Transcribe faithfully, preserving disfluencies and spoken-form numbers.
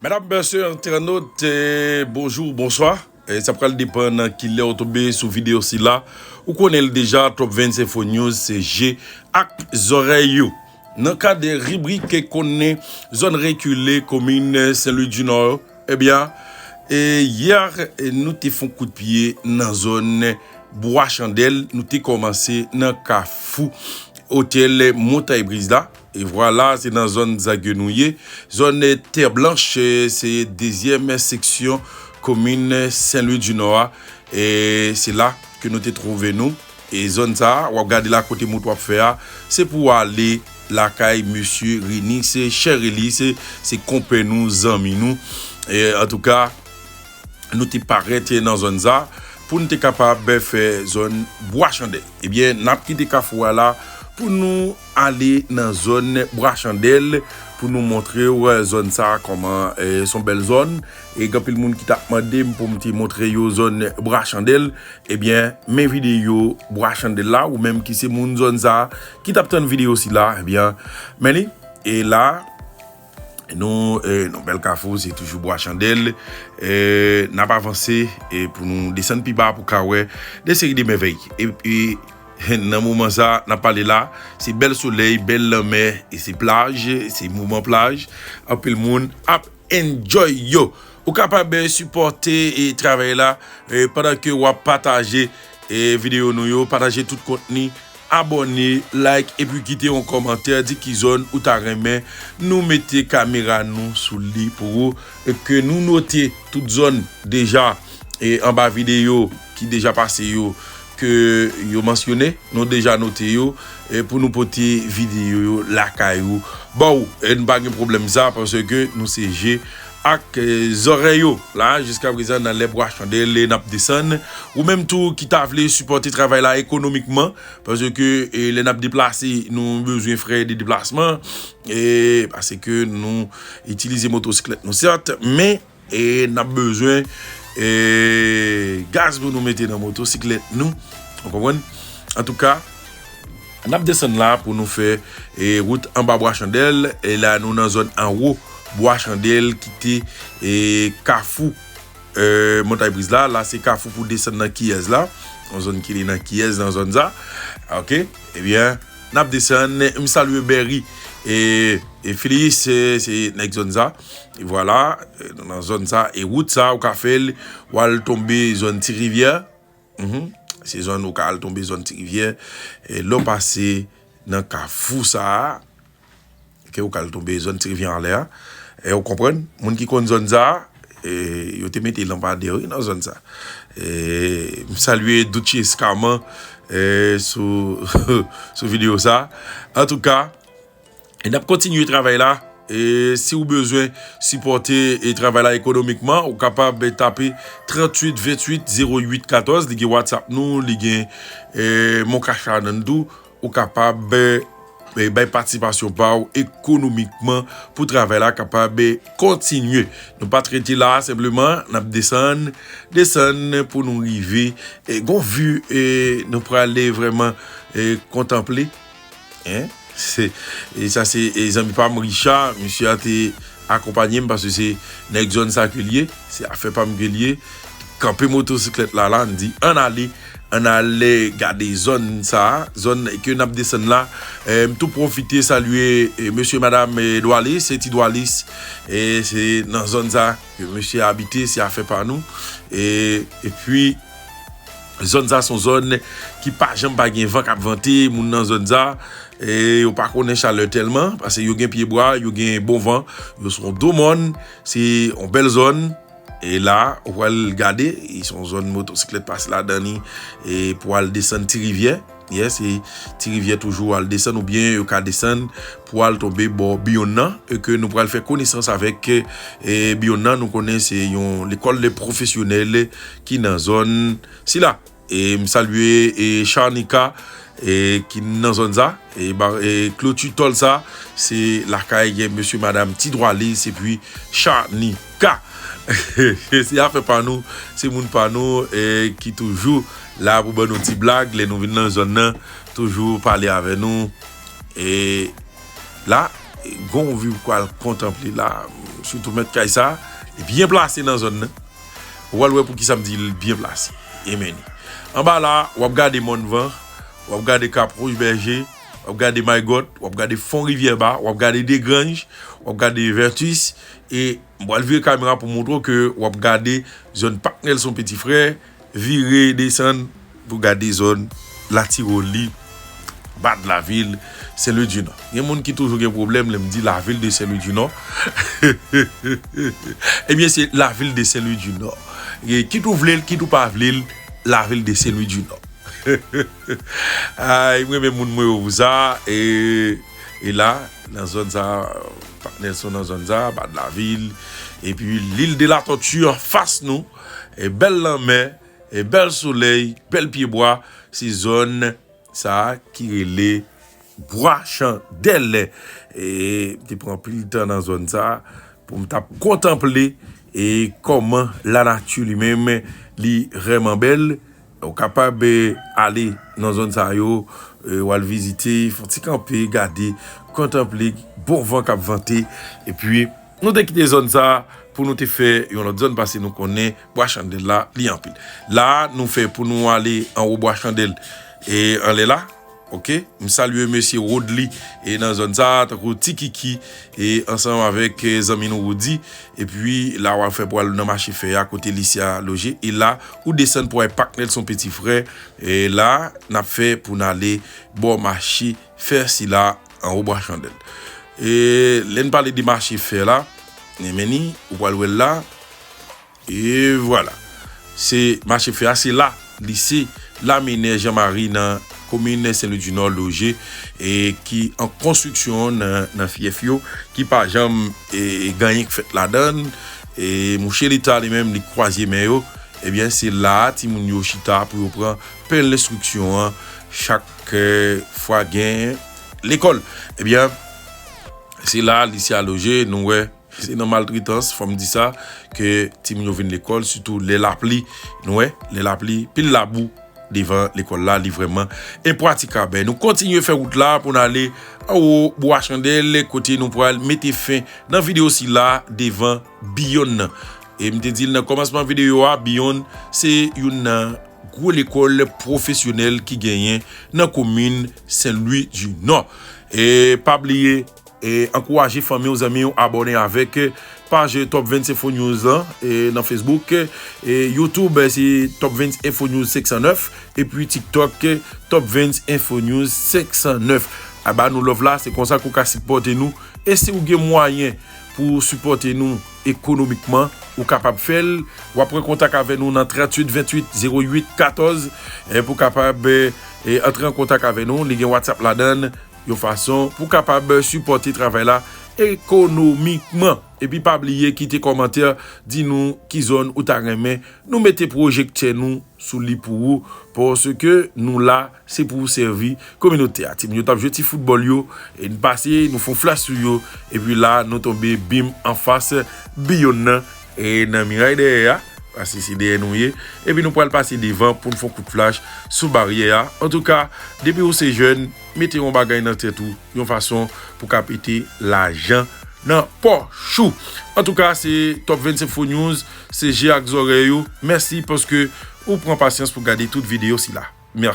Medam, mesye, entènot, eh, bonjou, bonswa. Eh, sa pral depann nan kilè ou tonbe sou videyo sila. Ou konnen l deja, Top vennsenk Info News, se je ak zòrèy ou. Nan kad ribrik konnen zòn rekile komin Sen Lwi di Nò, ebyen, eh, yè, eh, nou te fè yon kout pye nan zòn Bwa Chandèl, nou te kòmanse nan kafou otèl Montay Briz la. E vwala, se nan zòn sa ke nou ye. Zòn Tè Blanch, eh, se dezyèm seksyon komin Sen Lwi di Nò a. E se la ke nou te twouve nou. E zòn sa a, w ap gade la kote moto ap fè a, se pou w ale lakay mesye Renix, Chè Renix, se konpè nou, zanmi nou. E antouka, nou te parèt nan zòn sa pou n te kapab fè zòn Bwa Chandèl. Ebyen, n ap kite kafou a la pou nou ale nan zòn Bwa Chandèl pou nou montre w zòn sa kòman, eh, se yon bèl zòn. E gen anpil moun ki t ap mande m pou m te montre yo zòn Bwa Chandèl. Ebyen, men videyo Bwa Chandèl la, ou menm ki se moun zòn sa ki t ap tann videyo sila, ebyen, men li. E la, nou, eh, nan bèl kafou, se toujou Bwa Chandèl. Eh, n ap avanse, eh, pou nou desann pi ba pou ka wè de seri de mèvèy. Epi, nan moman sa, n ap pale la, se bèl solèy, bèl lanmè, e se plaj, se moman plaj. Anpil moun ap enjoy yo. Ou kapab, eh, sipòte, eh, travay la, eh, pandan ke w ap pataje, eh, videyo nou yo, pataje tout kontni, abòne, like, epi kite yon kòmantè, di ki zòn ou ta renmen nou mete kamera nou sou li pou ou, e ke nou note tout zòn deja, eh, anba videyo ki deja pase yo, ke yo mansyone, nou deja note yo, eh, pou nou pote videyo yo lakay ou ba w. E nou pa gen pwoblèm sa, paske nou se je ak, eh, zòrèy yo. La, jiska prezan, nan lè Bwa Chandèl, n ap desann. Ou menm tou ki ta vle sipòte travay la ekonomikman, paske, eh, lè n ap deplase, nou bezwen frè de deplasman, eh, paske nou itilize motosiklèt nou, sèt, men, eh, n ap bezwen, eh, gaz pou nou mete nan motosiklèt nou. Ou konprann? Antouka, n ap desann la pou nou fè, eh, wout anba Bwa Chandèl. E la, nou nan zòn anwo Bwa Chandèl, ki te, eh, kafou, eh, Montay Briz la. La, se kafou pou desann nan Kiyès la. Yon zòn ki li nan Kiyès, nan zòn sa. Oke? Ebyen, n ap desann. M salye Bèri e, e Filis, se, se nèg zòn sa. E vwala, eh, nan zòn sa. E wout sa, ou ka fè l, w al tonbe zòn Ti Rivyè. Mhm. Se zòn ou ka al tonbe zòn Ti Rivyè. E lè w pase nan kafou sa a, ke ou ka al tonbe zòn Ti Rivyè anlè a. E ou konprann, moun ki konn zòn sa a, e, yo te mete lanpadè, wi, nan zòn sa. E, m salye Dutch Escarman, e, sou, sou videyo sa. Antouka, e n ap kontinye travay la. E si w bezwen sipòte, e, travay la ekonomikman, ou kapab tape tranntuit venntuit zewo uit katòz. Li gen WhatsApp nou, li gen, e, Mon Cash ladan l tou. Ou kapab, e, bay patisipasyon pa w ekonomikman pou travay la kapab, e, kontinye. Nou pa t rete la, senpleman, n ap desann, desann pou nou rive, e, gon vi, e, nou prale vrèman, e, kontanple. Hein? Se, e sa se, e, zanmi pa m Richard, misye a te akonpanye m paske se nèg zòn sa ke l ye, se afè pa m ke l ye. Kanpe motosiklèt la, la, n di, ann ale, ann ale gade zòn sa a, zòn ke n ap desann la. E, m tou pwofite salye, e, mesye, madam, e, Dwalis, se ti Dwalis, e, se nan zòn sa ke mesye abite, se afè pa nou. E, epi, zòn sa se yon zòn ki pa janm pa gen van k ap vante, moun nan zòn sa, e yo pa konnen chalè tèlman, paske yo gen pyebwa, yo gen bon van, yo se yon do mòn, se yon bèl zòn. E la, ou pral gade, e se yon zòn motosiklèt pase ladan li, e pou al desann Ti Rivyè. Yes, e Ti Rivyè toujou al desann, oubyen yo ka desann pou al tonbe bò Biyonn nan, e ke nou pral fè konesans avèk, e, Biyonn nan. Nou konnen se yon lekòl de pwofesyonèl ki nan zòn sila. E m salye, e, Charnica, e, ki nan zòn sa, e, ba, e, kloti tòl sa, se lakay mesye, madam Ti Dwalis, epi Charnica. Se afè pa nou, se moun pa nou, e, ki toujou la pou ban nou ti blag, lè nou vin nan zòn nan, toujou pale avè nou. E la, Gon vi w pral kontanple la, sitou mèt kay sa, li byen plase nan zòn nan. Ou pral wè poukisa m di l byen plase. Ebyen, anba la, w ap gade Mòn Van, w ap gade Kap Wouj Bèje, w ap gade Maygòt, w ap gade Fon Rivyè Ba, w ap gade Degranj, w ap gade Vètis, e m pral vire kamera pou montre w ke w ap gade zòn Pak Nèlson Peti Frè, vire desann pou gade zòn Latiroli, Badlavil, Sen Lwi di Nò. Gen moun ki toujou gen pwoblèm lè m di lavil de Sen Lwi di Nò. Ebyen, se lavil de Sen Lwi di Nò. E kit ou vle l, kit ou pa vle l, lavil de Sen Lwi di Nò. Ay, m renmen moun mwen yo pou sa. E, e la, nan zòn sa, Pak Nèlson nan zòn sa, Badlavil. Epi, Lil de la Tòti anfas nou. E bèl lanmè, e bèl solèy, bèl pyebwa, se zòn sa a ki rele Bwa Chandèl. E m te pran anpil tan nan zòn sa a pou m t ap kontanple e kòman lanati li menm li vrèman bèl. Ou kapab, eh, ale nan zòn sa yo, eh, w al vizite, fè yon ti kanpe, gade, kontanple bon van k ap vante. Epi, nou te kite zòn sa a pou nou te fè yon lòt zòn, paske nou konnen Bwa Chandèl la, li anpil. La, nou fè pou nou ale anwo Bwa Chandèl. E anlè la, oke? M salye mesye Rodly, e nan zòn sa a, tankou Ti Kiki, e ansanm avèk, eh, zanmi nou Roody. Epi, la, w ap fè pou al nan mache fè a, kote Licia loje. E la, ou desann pou al Pak Nèlson Peti Frè. E la, n ap fè pou n ale bò mache fè sila anwo Bwa Chandèl. E lè n pale de mache fè la, men ni, ou pral wè l la. E vwala. Se mache fè a, se la, lise Lamenè Jan Mari nan komin Sen Lwi di Nò loje, e ki an konstriksyon nan, nan fyèf yo, ki pa janm, e, gen anyen k fèt ladan l. E mouche Leta li menm, li kwazye men yo. Ebyen, se la a timoun yo chita pou yo pran pen lenstriksyon an chak, eh, fwa gen lekòl. Ebyen, se la a lise a loje, nou wè, se nan maltretans, fò m di sa, ke timoun yo vin lekòl, sitou lè lapli, nou wè, lè lapli, pil labou devan lekòl la, li vrèman enpratikab. Nou kontinye fè wout la pou n ale anwo Bwa Chandèl, kote nou pral mete fen nan videyo sila devan Biyonn nan. E m te di l nan kòmansman videyo a, Biyonn se youn nan gwo lekòl pwofesyonèl ki genyen nan komin Sen Lwi di Nò. E pa bliye, e ankouraje fanmi w, zanmi w, abòne avèk paj Top vennsenk Info News lan, e nan Facebook, e YouTube, e se Top vennsenk Info News senk san nèf, epi TikTok, Top vennsenk Info News senk san nèf. A ba nou love la, se konsa ke w ka sipòte nou. E si w gen mwayen pou w sipòte nou ekonomikman, ou kapab fè l. W ap pran kontak avè nou nan tranntuit venntuit zewo uit katòz, e pou kapab, e, antre an kontak avè nou. Li gen WhatsApp ladan l, yon fason pou kapab sipòte travay la ekonomikman. Epi pa bliye kite kòmantè, di nou ki zòn ou ta renmen nou mete pwojektè nou sou li pou ou, paske nou la, se pou sèvi kominote a. Timoun yo t ap jwe ti foutbòl yo, e n pase, nou fè yon flach sou yo, epi la, nou tonbe bim anfas Biyonn nan, e nan miray dèyè a, paske se dèyè nou ye, epi nou pral pase devan pou n fè yon kout flach sou baryè a. Antouka, depi ou se jèn, mete yon bagay nan tèt ou, yon fason pou ka pete lajan nan pòch ou. Antouka, se Top vennsenk Info News, se je ak zòrèy ou. Mèsi paske ou pran pasyans pou gade tout videyo sila. Mèsi.